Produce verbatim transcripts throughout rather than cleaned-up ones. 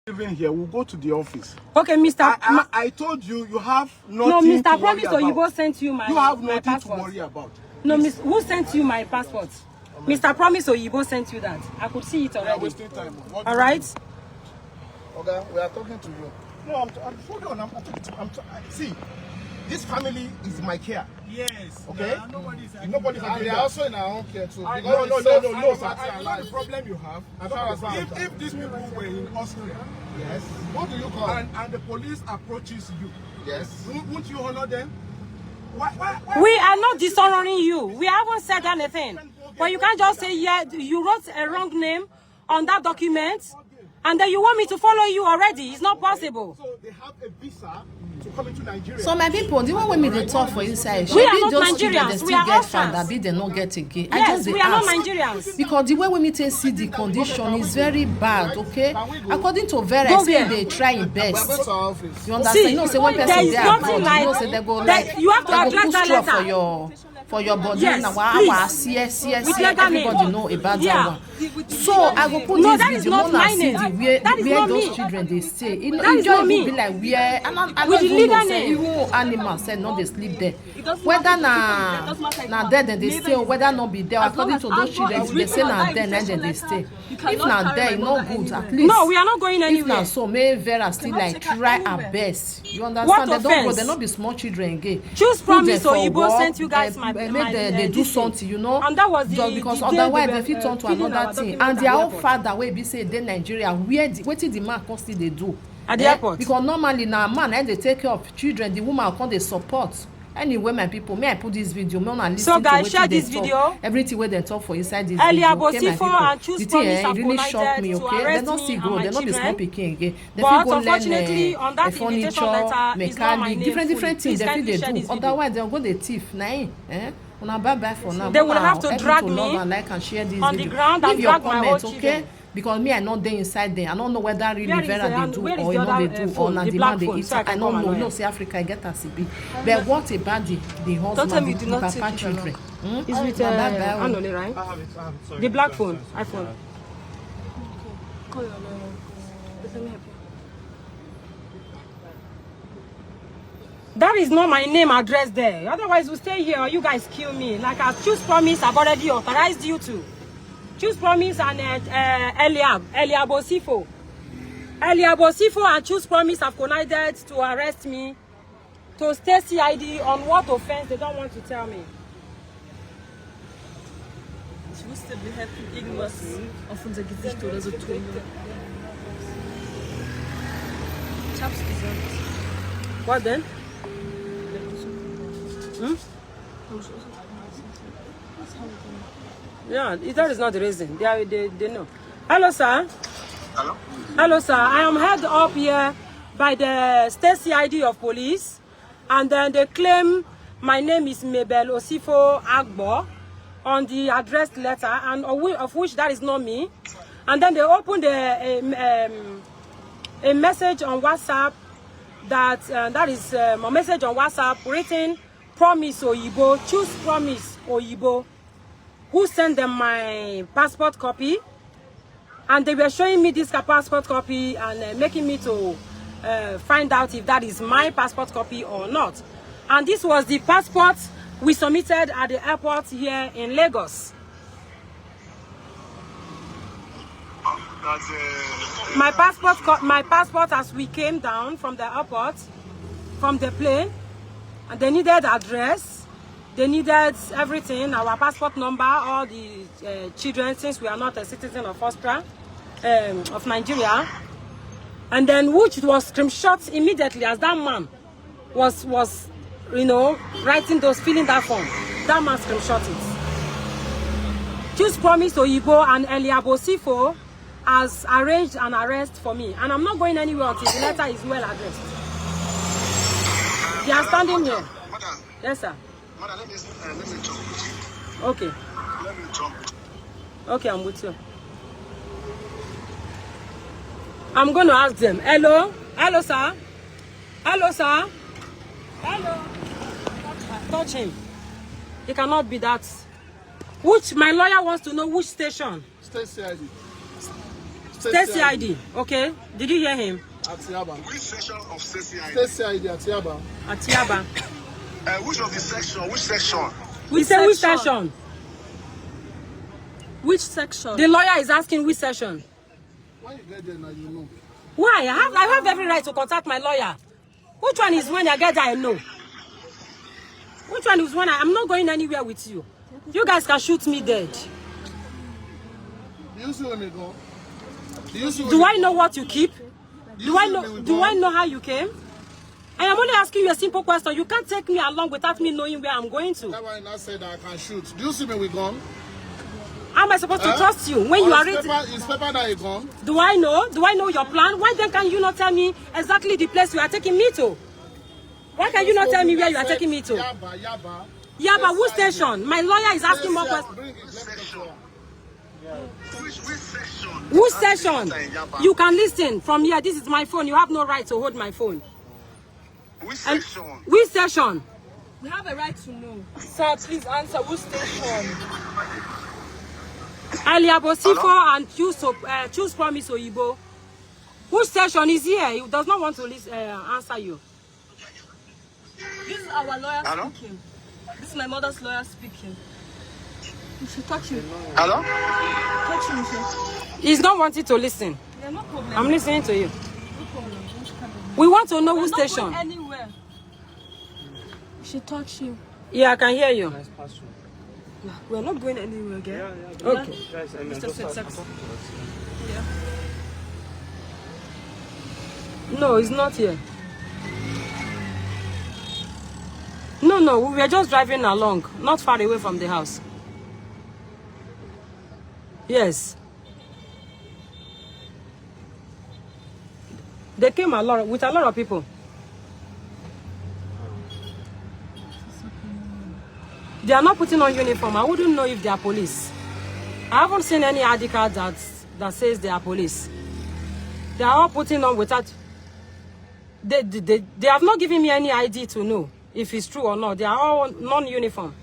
Even here, we'll go to the office. Okay, Mister I, I, Ma- I told you, you have nothing no, Mister to Promise worry Oyibo about. Sent you my, You have my nothing to passport. Worry about. No, Miss, who sent you my passport? Mister Promise Oyibo sent you that. I could see it We are already. Wasting time. What All right. Okay, we are talking to you. No, I'm, I'm hold on. I'm, I'm talking to. I'm t- I- see, this family is my care. Yes. Okay? Yeah, nobody's Nobody's I- They they are are also in our own care too. I No, know no, the no, stuff. no, I no, know sir. I know the problem you have. As far as If, if these people were in Austria Yes. What do you call? And, and the police approaches you, Yes. won't, won't you honor them? Why, why, why? We are not dishonoring you. We haven't said anything. But you can't just say, yeah, you wrote a wrong name on that document, and then you want me to follow you already. It's not possible. So they have a visa to come into Nigeria. So my people, the one wey me dey talk for inside, We are shebi not those children Nigerians. Dey We still are get found, Austrians. Abi they no get again? I Yes, just dey we are not ask. Nigerians. Because the way wey me take see the condition is very bad. Okay, according to Vera, Go say there. Dey try im We're going best. To our office. You understand? See, You know say when there person is dey nothing abroad, like you know say they go that. Like You have to they go address put that straw for letter. Your for your body. Yes, Na wahala, please. wahala, see, see, With see, legal name. Everybody know about Yeah. that one. So I go put No, this that is video. Not Una my see name. The where That is where not those me. Children dey stay. It That is just not me. Be like where and I, I With don't the even legal know say name. Even animals say no dey sleep there. Whether na na there dem dey stay or whether no be there, according to those children, they say na there na dem dey stay. If na there, e no good. At least No, we are not going if na anywhere. So make Vera still like try her best. You understand? What They don't go. Offense? They no be small children again. Choose Put Promise them for Oyibo work, sent you guys eh, my, eh, my, make them eh, they do this thing. Something, you know. And that was the, Just because the, otherwise the, they fit uh, turn to filling another our thing. Document And at their the own airport. Father wey be say dey Nigeria, where the, wetin the man come still dey do At the Eh, airport. Because normally na man na dey take care of children, the woman come dey support. Anyway, my people, may I put this video? May una listen So, guys, to share wetin they this talk. Video. Everything wey they talk for inside this Earlier, video. Okay, my Bosifo people. And Choose The thing, Promise eh, have it really shocked collided me. To Okay, they arrest don't me see and grow. My They not be small children. Pikin again. They But fit go learn unfortunately, eh, on that eh, invitation furniture, letter, it's not my mechanic, different fully. Different things. Please They fit kindly they share do. This video. Otherwise, they go dey thief. Na eh, eh? Una bye bye for now. They will Make have una to help drag to me. Love And like and share this On the video. Ground Leave and your drag my whole Comment, children. Okay? Because me, I not dey inside there. I don't know whether really Where is Vera the They hand- do where is or the you know other, they uh, do phone? Or na The the black man they phone, eat. so I can I don't come know. and You know. Know say Africa get as e be. But what about the the husband, Don't tell me the, do the not Papa take it children? Along. Hmm? It's with Na bye uh, bye o. Anole, right? I have it. I have it. Sorry. The black Sorry, phone, sorry, iPhone. Sorry. That is not my name address there. Otherwise, we stay here or you guys kill me. Like I Choose Promise, I've already authorized you to. Choose Promise and uh, uh, Eliab, Eliab Osifo. Eliab Osifo and Choose Promise have collided to arrest me, to stay C I D on what offense they don't want to tell me. Ich wusste, wir hätten irgendwas auf unser Gesicht oder so tun. Ich hab's gesagt. What then? Hmm? Yeah, that is not the reason. They, are, they, they know. Hello, sir. Hello? Hello, sir. I am held up here by the state C I D of police, and then they claim my name is Mabel Osifo Agbo on the addressed letter, and of whi- of which that is not me. And then they opened a, a, um, a message on WhatsApp that uh, that is um, a message on WhatsApp written Promise Oyibo, Choose Promise Oyibo, who sent them my passport copy, and they were showing me this ca- passport copy and uh, making me to uh, find out if that is my passport copy or not. And this was the passport we submitted at the airport here in Lagos. That's, uh, My passport, co- my passport as we came down from the airport, from the plane, and they needed address, they needed everything, our passport number, all the uh, children, since we are not a citizen of Austria, um, of Nigeria, and then which was screenshot immediately as that man was was you know writing those filling that form. That man screenshot it. Choose Promise Oyibo and Eliab Osifo has arranged an arrest for me, and I'm not going anywhere until the letter is well addressed. They are standing here. Madam, Yes, sir. madam, let me, uh, let me talk with you. Okay. Let me talk. Okay, I'm with you. I'm going to ask them. Hello? Hello, sir? Hello, sir? Hello? Touch him. It cannot be that. Which, my lawyer wants to know which station. State C I D. State C I D. Okay. Did you hear him? Atiaba. Which section of state C I D? State C I D Atiaba. Atiaba. Uh, which of the section? Which section? We say which section? Which section? The lawyer is asking which section. When you get there now, you know. Why? I have I have every right to contact my lawyer. Which one is when I get there, I know. Which one is when I, I'm not going anywhere with you. You guys can shoot me dead. Do you see where me go? Do you see? Do I know what you keep? Do, Do I know do I know how you came? I am only asking you a simple question. You can't take me along without me knowing where I'm going to. That why I not said that I can shoot. Do you see me with gun? How am I supposed to trust you when you are ready? It's paper that you gun. Do I know? Do I know your plan? Why then can you not tell me exactly the place you are taking me to? Why can you not tell me where you are taking me to? Yaba, Yaba. Yeah, but who station? My lawyer is asking more questions. Bring it, let me go. Which, which section? Who station? You can listen from here. This is my phone. You have no right to hold my phone. Which section? Which station? We have a right to know. Sir, please answer which station? Aliabo Sifo and choose to uh, choose promise Oyibo. Which station is here? He does not want to listen, uh, answer you. This is our lawyer Hello? speaking. This is my mother's lawyer speaking. You should touch him. Hello? Touch him, sir. He's not wanting to listen. Yeah, no problem. I'm listening to you. No problem. Don't you come in. We want to know We're which not station. Going anywhere. You should touch him. Yeah, I can hear you. We're not going anywhere, girl. Okay. Mister Sexy. Yeah. No, it's not here. No, no, we were just driving along, not far away from the house. Yes. They came a lot with a lot of people. They are not putting on uniform. I wouldn't know if they are police. I haven't seen any I D card that that says they are police. They are all putting on without. They, they, they, they have not given me any I D to know if it's true or not. They are all non-uniform.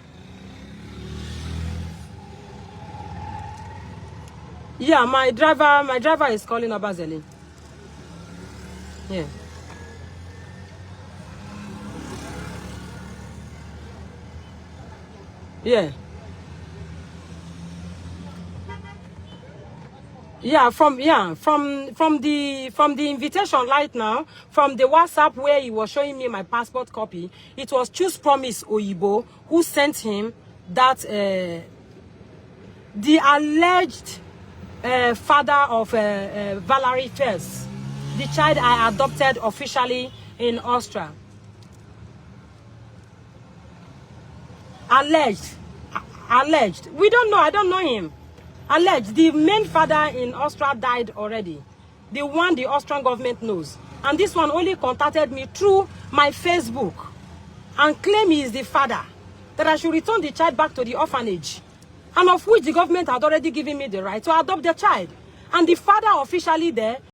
Yeah, my driver, my driver is calling Abazeli. Yeah. Yeah. Yeah, from yeah, from from the from the invitation right now, from the WhatsApp where he was showing me my passport copy, it was Choose Promise Oyibo who sent him that uh, the alleged uh, father of uh, uh, Valerie First, the child I adopted officially in Austria. Alleged, alleged. We don't know. I don't know him. Alleged. The main father in Austria died already. The one the Austrian government knows. And this one only contacted me through my Facebook and claim he is the father, that I should return the child back to the orphanage. And of which the government had already given me the right to adopt the child. And the father officially there